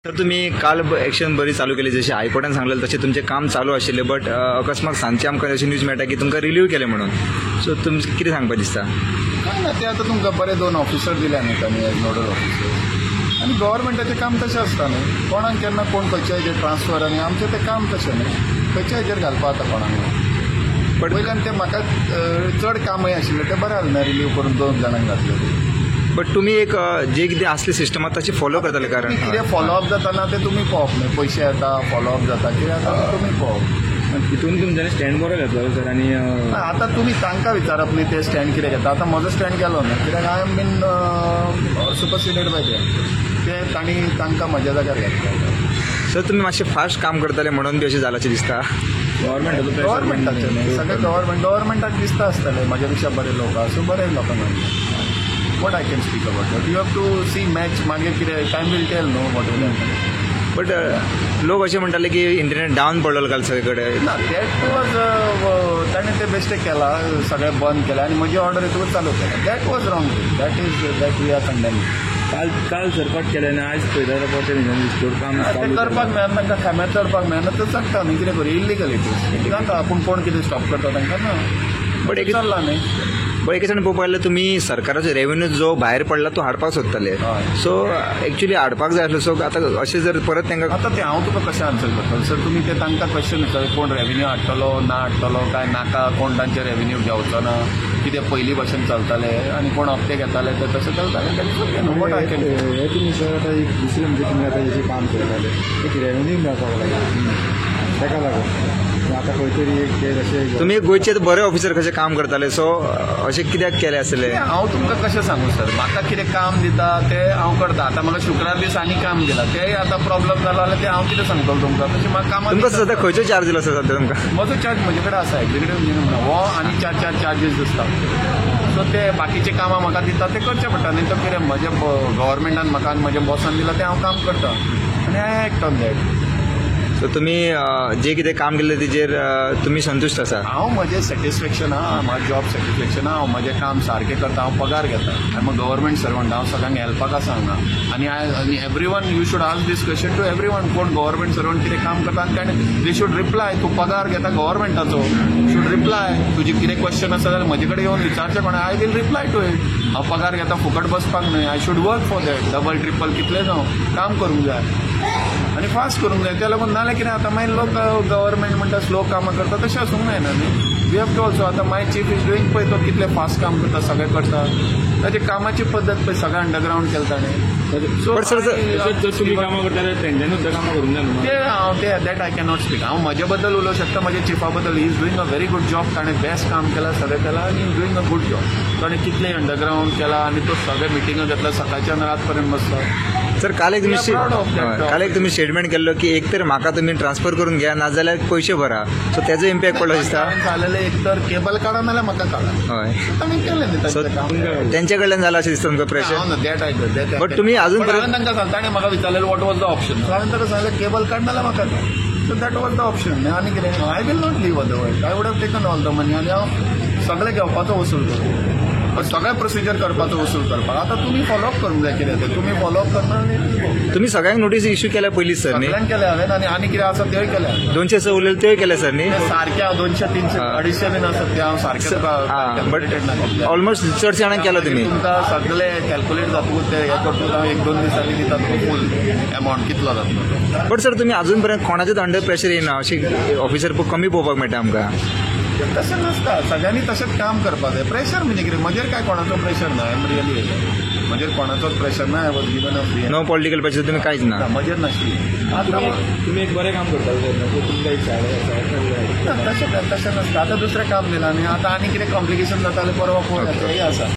Sir, तुम्ही काल action बरी चालू केली, जशी हायकोर्टान सांगलें तशें तुमचें काम चालू आशिल्लें, बट अकस्मात सांजचें आमकां अशी न्यूज मेळटा की तुमकां रिलीव केलें म्हणून. सो तुमकां कितें सांगपाक दिसता? काय ना, ते आतां तुमकां बरे दोन ऑफिसर दिल्या न्ही तांणी एज नोडल ऑफिसर. आनी गव्हर्मेंटाचें काम तशें आसता न्ही, कोणाक केन्ना कोण खंयच्या हेजेर ट्रान्सफर, आनी आमचें तें काम तशें न्ही, खंयच्या हेजेर घालपा आतां कोणाक. बट वयल्यान तें म्हाका चड कामय आशिल्लें, तें बरें जालें ना रिलीव करून दोन जाणांक घातलें. बट तुमी एक जे कितें आसली सिस्टम आसा तशी फॉलो करताले, कारण कितें फॉलोअप जाता ना तें तुमी पळोवप न्ही, पयशे येता फॉलोअप जाता कितें जाता तें तुमी पळोवप. तितून तुमच्यांनी स्टँड बरो घेतलो सर. आनी आतां तुमी तांकां विचारप न्ही ते स्टँड कितें घेता. आतां म्हजो स्टँड गेलो न्ही, कित्याक I am been superseded by them, ते तांणी तांकां म्हज्या जाग्यार घातले. सर, तुमी मातशें फास्ट काम करताले म्हणून बी अशें जालां अशें दिसता? गव्हर्मेंटाचो गव्हर्मेंटाचें न्ही, सगळें गव्हर्मेंट, गव्हर्मेंटाक दिसता आसतलें म्हज्या पेक्षा बरे लोक आसा, सो बरे लोकांक घातले. What I can speak about that, you have to see match मागीर कितें, time will tell no what will happen. But लोक अशें म्हणटाले की इंटरनेट डावन पडलेलो काल सगळे कडेन. ना, that was ताणें तें बेश्टें केलां, सगळें बंद केलें आनी म्हजी ऑर्डर येतकूच चालू केलें. That was wrong, that is that we are condemning. काल काल सर कट केलें आनी आयज पळयता जाल्यार परतें तेंच्यांनी काम तें चालू करपाक मेळना, तांकां खांब्यार चडपाक मेळना, ते चडटा न्ही, कितें करूं, इल्लीगल it is जाता. आपूण कोण कितें स्टॉप करता तांकां ना. बट एक चल्ला न्ही. बट एक जाण पळोवपाक गेल्यार तुमी सरकाराचो रेवेन्यू जो भायर पडला तो हाडपाक सोदताले. सो एक्चुली हाडपाक जाय आसलो. सो आतां अशें जर परत तांकां आतां तें हांव तुका कशें आन्सर करतलो सर? तुमी ते तांकां क्वेश्चन विचार, कोण रेवेन्यू हाडटलो ना हाडटलो काय नाका, कोण तांचे रेवेन्यू घेवचो ना, कितें पयलीं भशेन चलताले आनी कोण हप्ते घेताले ते तशें चलताले. What I can हे तुमी सर आतां एक दुसरें म्हणजे तुमी आतां हेजें काम करताले, एक रेवेन्यू मेळपाक लागला, ताका लागून आतां खंय तरी एक ते अशें तुमी गोंयचे बरे ऑफिसर कशें काम करताले, सो अशें कित्याक केलें आसलें? हांव तुमकां कशें सांगू सर, म्हाका कितें काम दिता तें हांव करता. आतां म्हाका शुक्रार दीस आनी काम दिलां, तेंय आतां प्रॉब्लम जालो जाल्यार तें हांव कितें सांगतलो तुमकां? तशें म्हाका कामां तुमकां सद्या खंयचो चार्ज दिलो सर सद्या तुमकां? म्हजो चार्ज म्हजे कडेन आसा एक्झिक्युटीव इंजिनियर म्हणून हो आनी चार चार चार्जीस आसता. सो ते बाकीचे कामां म्हाका दिता ते करचे पडटा, न्ही तर कितें म्हज्या गव्हर्मेंटान म्हाका आनी म्हज्या बॉसान दिलां तें हांव काम करता आनी I act on that. So तुमी जे कितें काम केल्लें तेजेर तुमी संतुश्ट आसा? हांव म्हजें सॅटिस्फॅक्शन आहा, म्हाजें जॉब सॅटिस्फॅक्शन आहा, हांव म्हजें काम सारकें करता, हांव पगार घेता, I am a government servant, हांव सगळ्यांक हेल्पाक आसा हांगा. आनी I आनी every one you should ask this question to every one, कोण गव्हर्मेंट सर्वंट कितें काम करता आनी ताणें they should reply. तूं पगार घेता गव्हर्मेंटाचो, should reply. तुजें कितें क्वेश्चन आसा जाल्यार म्हजे कडेन येवन विचारचें कोणें, I will reply to it. हांव पगार घेता फुकट बसपाक न्हय, I should work for that, double triple कितलें जावं काम करूंक जाय आनी फास्ट करूंक जाय. त्या लागून नाल्यार कितें जाता मागीर लोक गव्हर्मेंट म्हणटा स्लो कामां करता, तशें आसूंक जायना न्ही. We have to also, आतां माय चीफ is doing, पळय तो कितलें फास्ट काम करता, सगळें करता, ताची कामाची पद्दत पळय सगळें अंडरग्रावंड केलें ताणें. सो But sir, जर तुमी कामां करता जाल्यार तेंच्यांनी सुद्दां कामां करूंक जाय न्हू. ते हांव ते that I cannot speak. हांव म्हजे बद्दल उलोवंक शकता, म्हज्या चिफा बद्दल. He is doing a very good job, ताणें बेस्ट काम केलां, सगळें केलां आनी is doing a good job. ताणें कितलें अंडरग्रावंड केलां आनी तो सगळे मिटिंगो घेतला, सकाळच्यान रात पर्यंत बसता. सर, काल एक We are proud of that job. काल एक तुमी स्टेटमेंट केल्लो की एक तर म्हाका तुमी ट्रान्सफर करून घ्या, नाजाल्यार पयशे भरा. सो तेजो इम्पॅक्ट पडलो दिसता? हांवें सांगलेलें एक तर केबल काडा नाल्यार म्हाका काडा. हय, ताणें केलें न्ही सो तांचें काम. तेंच्या कडल्यान जालां अशें दिसता तुमकां प्रेशर? हांव ना, that I that But तुमी अजून पण हांवें तांकां सांगलें, ताणें म्हाका विचारलें what was the option, हांवें ताका सांगलें केबल काड नाल्यार म्हाका काड. So that was the option. आनी कितें, I will not leave otherwise, I would have taken all the money आनी हांव सगळें घेवपाचो वसूल करूं, पण सगळें प्रोसिजर करपाचो वसूल करपाक. आतां तुमी फॉलोअप करूंक जाय कितें तें, तुमी फॉलोअप करना आनी तुमी सगळ्यांक नोटीस इश्यू केल्या पयलीं सर न्ही? सगळ्यांक केल्या हांवें आनी आनी कितें आसा तेय केल्या. 200 उरलेले तेय केले सर न्ही? ते सारके हांव 200 300 250 बीन आसत ते हांव सारके तुका बट calculated ना घेतले. ऑलमोस्ट चडशे जाणांक केलो तुमी. तुमकां सगळे कॅल्क्युलेट जातकूच ते हे करतकूच हांव 1-2 दिसांनी दिता तुका फूल एमावंट कितलो जातलो. बट सर, तुमी अजून पर्यंत कोणाचेच अंडर प्रेशर येयना अशें ऑफिसर कमी पळोवपाक मेळटा आमकां. तशें नासता, सगळ्यांनी तशेंच काम करपाक जाय. प्रेशर म्हणजे कितें, म्हजेर काय कोणाचो प्रेशर ना, I am really, म्हजेर कोणाचोच प्रेशर ना, I was given a free. No political pressure तुमी कांयच ना? म्हजेर नाशिल्लें. तुमी एक बरें काम करता सर, तुमकां एक सायड ना, तशें तशें नासता. आतां दुसरें काम दिलां न्ही, आतां आनी कितें कॉम्प्लिकेशन जाता जाल्यार परवा पळोवया, तेंय आसा.